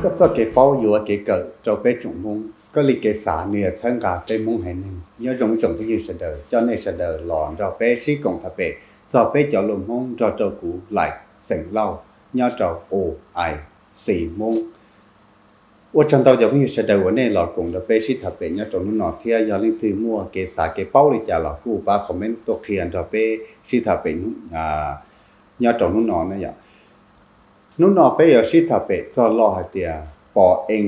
Txoj kev paub yuav kev kawm rau peb tsoom Hmoob, koj li kev xav nws yog txhawb nqa peb Hmoob haiv neeg. Nyob zoo ib tsoom phooj ywg sawv daws, coj nej sawv daws los nrog peb sib koom tham pem txog peb cov lus Hmoob nrog rau kuv Laim xeem Lauj nyob rau U I C Hmoob. Ua tsaug ntau cov phooj ywg sawv daws uas nej los koom nrog peb sib tham pem nyob rau hnub no thiab. Yog leej twg muaj kev xav kev paub li cas los kuj pab comment tuaj qhia nrog peb sib tham pem nyob rau hnub no na yom. Hnub no peb yuav sib tham pem txog lo hais tias pos ee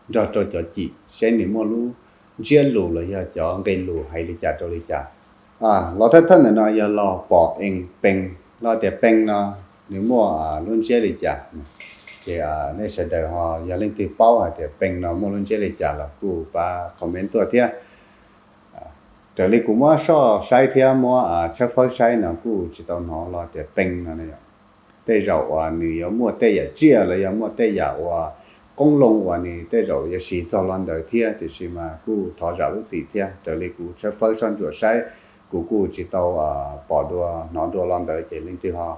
nrog rau cov cim, seb nws muaj lub ntsiab lus los yog cov nqe lus hais li cas rau li cas. Los thawj thawj ntawm no yog lo pos ee pee, lo tias pee no nws muaj lub ntsiab li cas. Ces nej sawv daws ho yog leej twg paub hais tias pee no muaj lub ntsiab li cas los kuj pab comment tuaj thiab. Raws li kuv muab soj saib thiab muab tshawb fawb saib no kuj tsis tau hnov lo tias pee no. Tej zaum uas nws yuav muaj tej yam tsiaj los yog muaj tej yam uas qoob loo uas nws tej zaum yuav siv txog lo ntawd thiab, tiam sis mas kuj thov zam lub txim thiab. Raws li kuv tshawb fawb soj ntsuam saib, kuv kuj tsis tau pom dua hnov dua lo ntawd, ces leej twg ho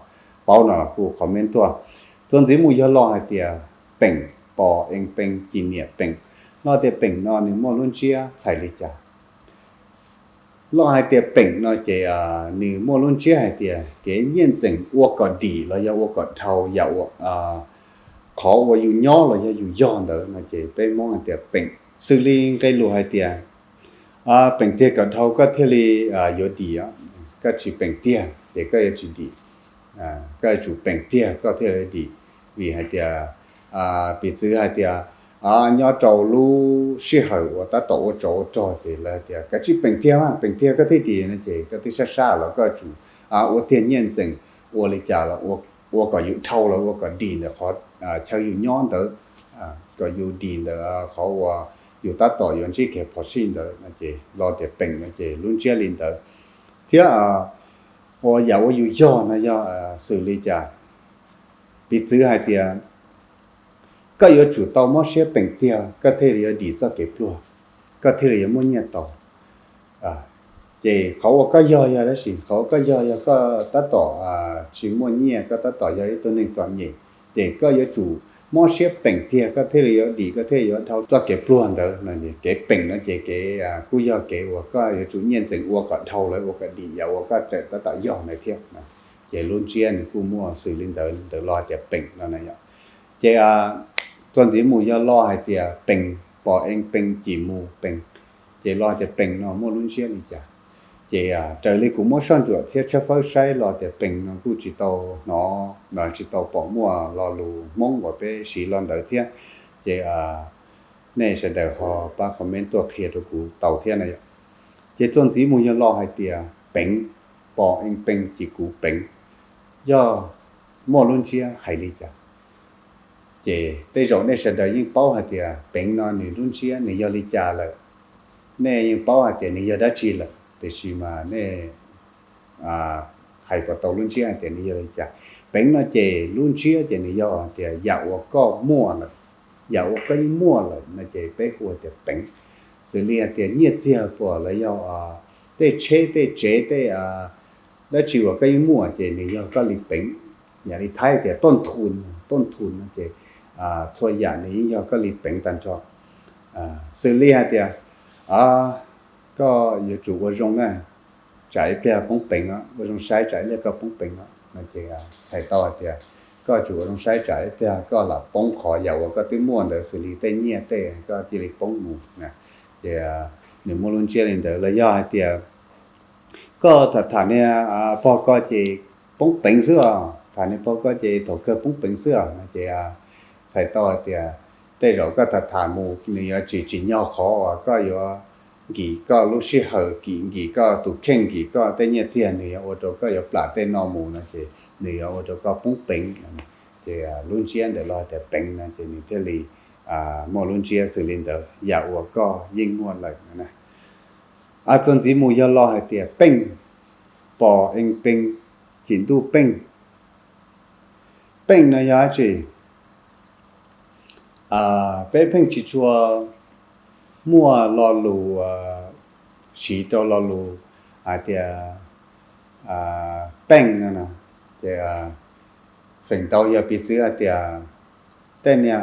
paub no los kuj comment tuaj. Txuas ntxiv mus yog lo hais tias peem, pos ee pee, ci niam peem. Lo tias peem no nws muaj lub ntsiab txhais li cas? Lo hais tias peem no ces nws muaj lub ntsiab hais tias kev nyiaj ntxeem ua kom dim los yog ua kom dhau yam ua, qhov uas yus nyob los yog yus yog ntawd no ces peb Hmoob hais tias peem. Xws li nqe lus hais tias peem tiag kom dhau koj thiaj li yuav dim, koj tsis peem tiag ces koj yuav tsis dim. Koj yuav tsum peem tiag koj thiaj li dim. Vim hais tias, piv txwv hais tias nyob rau lub sij hawm uas tab tom ua tsov ua rog ces lawv tias koj tsis peem tiag, peem tiag koj thiaj dim no ces koj twb sab sab los koj yuav tsum ua tiag nyiaj ntxeem ua li cas los ua kom yus dhau los ua kom dim ntawm qhov chaw yus nyob ntawd, kom yus dim ntawm qhov uas yus tab tom yuav ntsib kev phom sij ntawd no ces lo tias peem no ces lub ntsiab li ntawd. Thiab ua yam ua yus yog no yog xws li cas? Piv txwv hais tias koj yuav tsum tau mob siab peem tiag koj thiaj li yuav dim txoj kev pluag, koj thiaj li yuav muaj nyiaj tau. Ces qhov uas koj yog yog dab tsi? Qhov uas koj yog yog koj tab tom tsis muaj nyiaj, koj tab tom yog ib tug neeg txom nyem, ces koj yuav tsum mob siab peem tiag koj thiaj li yuav dim, koj thiaj yuav dhau txoj kev pluag ntawd no. Kev peem no ces kev kuj yog kev uas koj yuav tsum nyiaj ntxeem ua kom dhau los ua kom dim yam uas koj tseem tab tom yog ntawd thiab. Ces lub ntsiab nws kuj muaj xws li ntawd, ntawd lo tias peem no na yom. Ces txuas ntxiv mus yog lo hais tias pees, pos ee pees, cim mus pees. Ces lo tias pees no muaj lub ntsiab li cas? Ces raws li kuv muab soj ntsuam thiab tshawb fawb saib lo tias pees no kuj tsis tau hnov, tsis tau pom muaj lo lus Hmoob uas peb siv lo ntawd thiab. Ces nej sawv daws ho pab comment tuaj qhia rau kuv tau thiab na yom. Ces txuas ntxiv mus yog lo hais tias peev, pos ee pees, cim kuv peev, yog muaj lub ntsiab hais li cas? Ces tej zaum nej sawv daws yeej paub hais tias peev no nws lub ntsiab nws yog li cas lawm. Nej yeej paub hais tias nws yog dab tsi lawm, tiam sis mas nej hais kom tau lub ntsiab hais tias nws yog li cas. Peev no ces lub ntsiab ces nws yog hais tias yam uas koj muaj lawm, yam uas koj yeej muaj lawm no ces peb hu tias peev. Xws li hais tias nyiaj txiag puas los yog tej tsheb tej tsev tej dab tsi uas koj yeej muaj ces nws yog koj li peev. Yam li Thaib tias tuj thu, tuj thu no ces txhua yam nws yeej yog koj li peev tag nrho. Xws li hais tias koj yuav tsum ua zoo na, tsam ib pliag poob peev os, ua zoo saib tsam ib pliag koj poob peev os no ces txhais tau hais tias koj yuav tsum ua zoo saib tsam ib pliag koj lam poob qhov yam uas koj twb muaj ntawd xws li tej nyiaj tej koj cia li poob mus na. Ces nws muaj lub ntsiab li ntawd. Los yog hais tias koj tham tham niag pog koj ces poob peev xwb os, tham niag pog koj ces thaum kawg poob peev xwb os no ces txhais tau hais tias tej zaum koj tham tham mus nws yuav tsis tsim nyog qhov uas koj yuav nkim koj lub sij hawm, nkim nkim koj tus kheej, nkim koj tej nyiaj txiag, nws yuav ua rau koj yuav plam tej no mus no ces nws yuav ua rau koj poob peev. Ces lub ntsiab ntawm lo tias peev no ces nws thiaj li muaj lub ntsiab xws li ntawd, yam uas koj yeej muaj lawm no na. Txuas ntxiv mus yog lo hais tias peej, pos ee peej, cim ntuj peej. Peej no yog dab tsi? Peb pheej tsis tshua muaj lo lus siv rau lo lus hais tias peej no no. Ces feem ntau yog piv txwv hais tias tej niag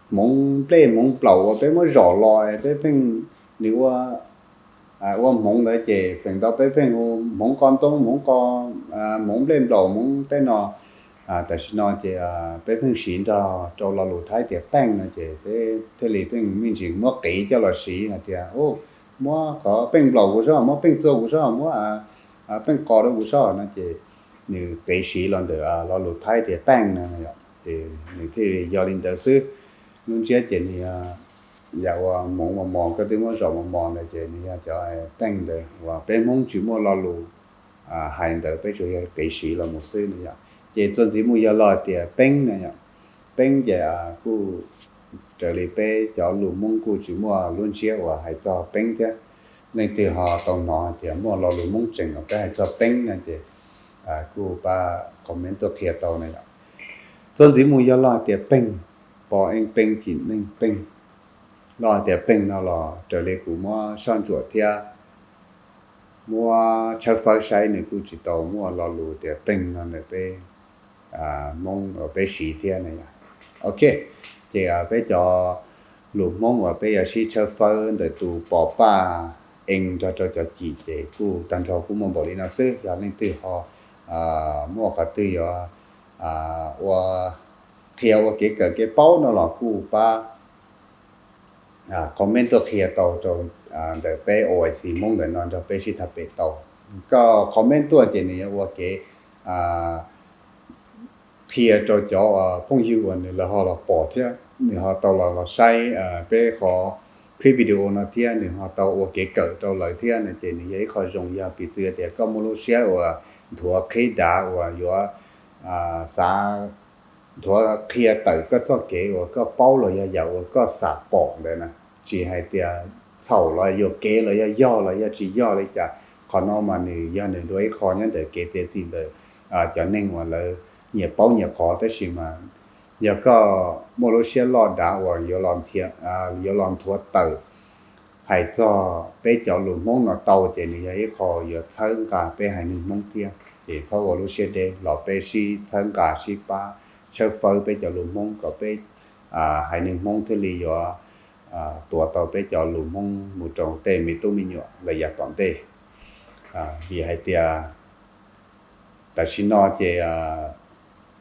hmoov nplej hmoov nplaum uas peb muab zom los peb pheej, nws ua, ua hmoov ntawd ces feem ntau peb pheej hu hmoov qo ntoo, hmoov qo, hmoov nplej nplaum, hmoov tej no. Tam sim no ces peb pheej siv nrog rau lo lus Thaib tias peej no ces peb thiaj li pheej me ntsis muab qiv coj los siv hais tias, muab qhov peej nplaum kuv soj, muab peej txua kuv soj, muab peej qo rau kuv soj no ces nws qiv siv los ntawm lo lus Thaib tias peej no yom, ces nws thiaj li yog li ntawd xwb. Lub ntsiab ces nws yog yam uas hmoov mos mos, koj twb muab zom mos mos ntawd ces nws yog cov peej ntawd uas peb Hmoob tsis muaj lo lus hais ntawd, peb tsuas yog qiv siv los mus xwb no yom. Ces txuas ntxiv mus yog lo tias peeb no yom. Peeb ces kuj raws li peb cov lus Hmoob kuj tsis muaj lub ntsiab uas hais txog peeb thiab. Leej twg ho tau hnov hais tias muaj lo lus Hmoob tseem uas peb hais txog peeb no ces kuj pab comment tuaj qhia tau na yom. Txuas ntxiv mus yog lo tias peeg, po eej peeg, cim neej peeg. Lo tias peeg no los raws li kuv muab soj ntsuam thiab muab tshawb fawb saib nws kuj tsis tau muaj lo lus tias peeg no ntawm peb Hmoob uas peb siv thiab na yom. Ok, ces peb cov lus Hmoob uas peb yuav sib tshawb fawb ntawm tus pos paj eej nrog rau cov cim ces kuj tag nrho kuj muaj npaum li no xwb. Yog leej twg ho muaj qhov twg yuav ua, qhia ua kev kawm kev paub no los kuj pab comment tuaj qhia tau rau ntawm peb O I C Hmoob ntawm no nrog peb sib tham pem tau. Koj comment tuaj ces nws yuav ua kev qhia rau cov phooj ywg uas nws lawv ho los pom thiab nws ho tau los los saib peb qhov clip video no thiab nws ho tau ua kev kawm rau lawv thiab no ces nws yog ib qho zoo. Yog piv txwv tias koj muaj lub siab uas nthuav qhib dav uas yuav xav nthuav qhia tawm koj txoj kev uas koj paub los yog yam uas koj xam pom ntawd na, tsis hais tias txhaum los yuam kev los yog yog los yog tsis yog li cas, qhov no mas nws yog nws dua ib qho nyob ntawm kev txiav txim ntawm cov neeg uas lawv nyiam paub nyiam qhov. Tab sis mas yog koj muaj lub siab loj dav uas yuav los nthuav tawm hais txog peb cov lus Hmoob no tau ces nws yog ib qho yuav txhawb nqa peb haiv neeg Hmoob thiab. Ces txhob ua lub siab deb los peb sib txhawb nqa sib pab tshawb fawb peb cov lus Hmoob kom peb haiv neeg Hmoob thiaj li yuav tuav tau peb cov lus Hmoob mus rau tej me tub me nyuam lawm yav tom ntej. Vim hais tias tam sim no ces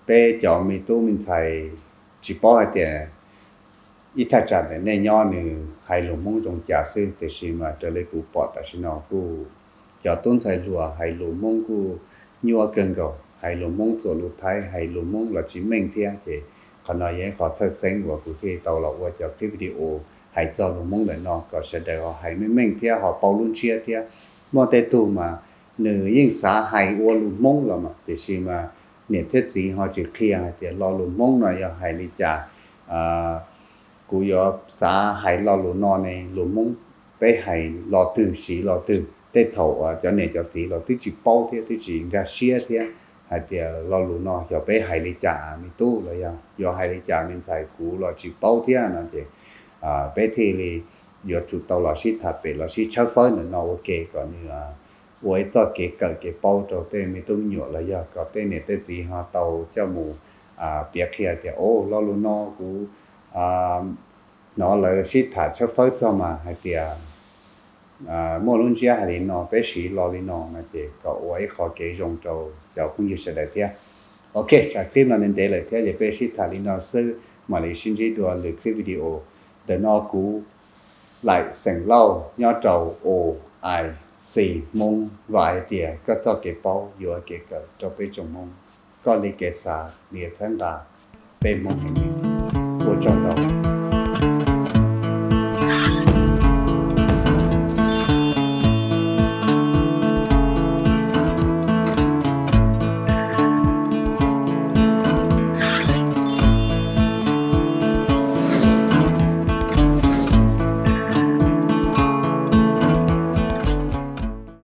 peb cov me tub me ntxhais tsis paub hais tias ib thaj tsam ntawm nej nyob nws hais lus Hmoob zoo cas xwb, tiam sis mas raws li kuv pom tam sim no kuj cov tub ntxhais hluas hais lus Hmoob kuj nyuaj kawg nkaus, hais lus Hmoob txuas lus Thaib, hais lus Hmoob los tsis meej thiab. Ces qhov no yog ib qho txhawj xeeb uas kuv thiaj tau los ua cov clip video hais txog lus Hmoob ntawm no kom sawv daws ho hais meej meej thiab ho paub lub ntsiab thiab. Muaj tej tug mas nws yeej xav hais ua lus Hmoob los mas tiam sis mas niam thiab txiv ho tsis qhia hais tias lo lus Hmoob no yog hais li cas. Kuv yuav xav hais lo lus no ne, lus Hmoob peb hais lo twg siv lo twg. Tej thaum cov niam cov txiv los twb tsis paub thiab twb tsis nkag siab thiab hais tias lo lus no xyov peb hais li cas me tub los yog yuav hais li cas me ntxhais, kuv los tsis paub thiab no ces peb thiaj li yuav tsum tau los sib tham pem los sib tshawb fawb ntawm no ua ke kom nws ua ib txoj kev kawm kev paub rau tej me tub me nyuam los yog kom tej niam tej txiv ho tau coj mus piav qhia tias, o, lo lus no kuv hnov lawv sib tham tshawb fawb txog mas hais tias muaj lub ntsiab hais li no, peb siv lo li no no ces kom ua ib qho kev zoo rau cov phooj ywg sawv daws thiab. Ok, tsam clip no ntev ntev lawm thiab ces peb sib tham li no xwb, mam li sib ntsib dua lwm clip video. Ntawm no kuv Laim xeem Lauj nyob rau O I C Hmoob vam hais tias koj txoj kev paub yuav kev kawm rau peb tsoom Hmoob, koj li kev xav li txhawb nqa peb Hmoob heev li. Ua tsaug ntau.